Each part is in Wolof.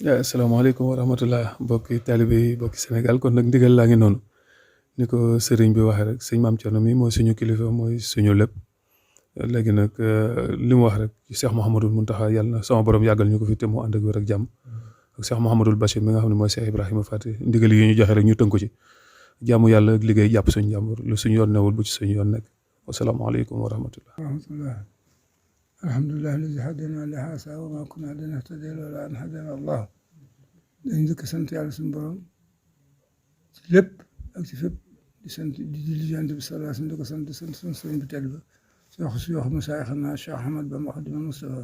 asalaamaaleykum wa rahmatullah mbokki taalibe yi mbokki Sénégal kon nag ndigal laa ngi noonu ni ko sëriñ bi waxee rek sëñ Maam Thierno mi mooy suñu kilifa mooy suñu lépp léegi nag li mu wax rek ci Cheikh Mouhamadul Mountakha yàlla na sama borom yàggal ñu ko fi te mu ànd ak wér ak jàmm ak Cheikh Mouhamadul Bachir mi nga xam ne mooy Cheikh Ibrahima Fati ndigal yi ñu joxe rek ñu tënku ci jàmm yàlla ak liggéey jàpp suñu jàmbur lu suñu yoon newul bu ci suñu yoon nekk wasalaamaaleykum wa rahmatullah. alhamdulilah alladi hadana li haasa wa ma kunna linahtadiya lawla an hadana allah dañ njëkk sant yàlla suñu borom ci lépp ak ci fépp di sant di julli Yonent bi sallallahu alayhi wa sallam di ko sant di sant suñu sëriñ bi tedd ba Cheikh Masaayixna Cheikh Ahmad Bamba Xaadimal Mustafa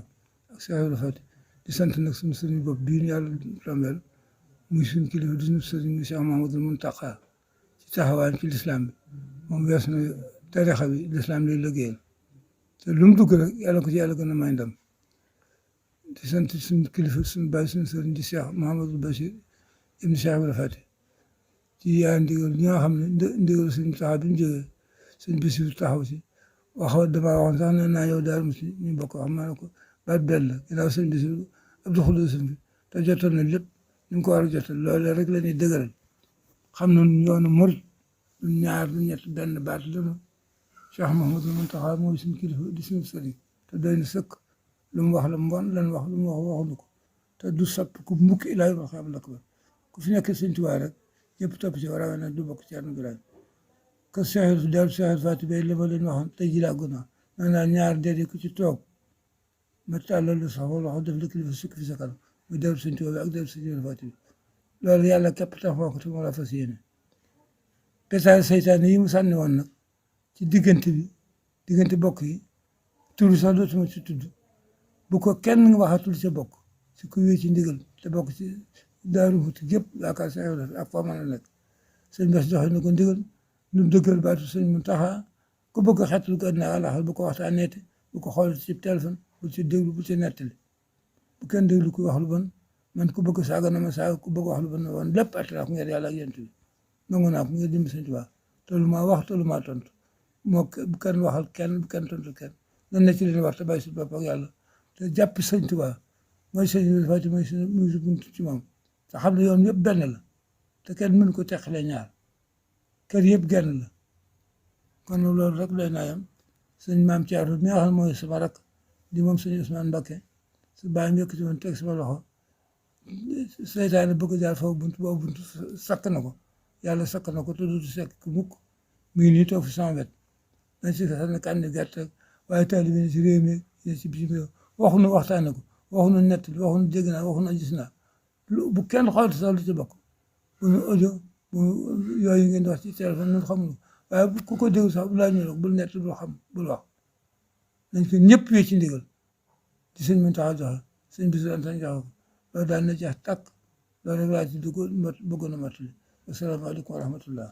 ak Cheikh Ibrahima Fati di sant nag suñu sëriñ bopp bii ñu yàlla tombeel muy suñu kilifa di suñu sëriñ Cheikh Mouhamadoul Mountakha ci taxawaayam ci lislaam bi moom wees na tarixa bi lislaam lay liggéeyal te lu mu dugg rek yàlla ko ci yàlla gën a may ndam di sant suñu kilifa suñu bàyyi suñu sëriñ di Cheikh Mouhamadul Bachir ibn Cheikh Ibrahima Fati ci yaa ndigal ñi nga xam ne ndigal suñu taxaw bi ñu jógee suñu bis bi taxaw si damaa waxoon sax ne naa yow daal mu si ñu bokk wax ma ne ko baat benn la ginnaaw suñu bis bi Abdou Khoudous bi te jotoon na lépp ni mu ko war a jotal loolu rek la ñuy dëgëral xam na yoonu murit du ñaar du ñett benn baat la Cheikh Mouhamadul Mountakha mooy suñu kilifa di suñu sëriñ te doy na sëkk lu mu wax la mu bon lan wax lu mu wax waxuñu ko te du sapp ku mukk ilaa yu ma xam la ko ku fi nekk Sëriñ Tuubaa rek ñëpp topp ci war a nag du bokk ci Ceerno Birahim que Cheikh daal Cheikh Fati Bay li ma leen waxoon tey jii laa gën a naan naa ñaar déedéet ku ci toog ma tàllal la sax loxo def la kilifa sukk fi sa kanam muy dellu Sëriñ Tuubaa bi ak dellu Sëriñ Fati bi loolu yàlla képp tax moo ko te moo la fas yéene pesaay seytaane yi mu sànni woon nag ci diggante bokk yi tur sax dootuma ci tudd bu ko kenn waxatul ca bokk si ku wéy ci ndigal te bokk ci daaru Muxti gépp yaakaar sa yow ak foo mën a nekk sëñ Bass joxe na ko ndigal nu dëggal baatu sëñ Muntaxa ku bëgg a xeetul ko àddina àllaaxira bu ko waxtaaneeti bu ko xool ci téléphone bu ci déglu bu ci nettali bu kenn déglu ku wax lu bon man ku bëgg saaga na ma saaga ku bëgg wax lu bon na woon lépp attalaa ko ngeen yàlla ak yent bi nangu naa ko ngeen dimb sëñ Tuubaa te lu maa wax te lu maa tontu moo bu kenn waxal kenn bu kenn tontu kenn nan ne ci leen war te bàyyi si bopp ak yàlla te jàpp sëñ Tuubaa mooy sëñ Fati mooy su buntu ci moom te xam ne yoon yëpp benn la te kenn mënu ko teqalee ñaar kër yëpp genn la kon loolu rek lay naayam sëñ Maam Thierno mi nga xam ne mooy sama rak di moom sëñ Ousmane Mbacké su bàyyi njëkk ci woon teg sama loxo seytaane bëgg jaar foofu buntu sakk na ko yàlla sakk na ko te du sekk mukk mu ngi nii toog fi sama wet nañ si sax ne kànni gerte waaye taalibe ne si réew mi ne si bitim réew waxuñu waxtaane ko waxuñu nett waxuñu dégg naa waxuñu gis naa bu kenn xool sax lu ci bokk bu ñu audio bu yooyu ngeen di wax ci téléphone ñun xamuñu waaye ku ko déglu sax bu laa ñu rek bul nett bul xam bul wax nañ ko ñëpp wee ci ndigal di sëñ Muntaxa joxe sëñ bisu an sañ joxe ko loolu daal na jeex tàkk loolu rek laa ci dugg bëggoon a matali asalaamaaleykum wa rahmatullah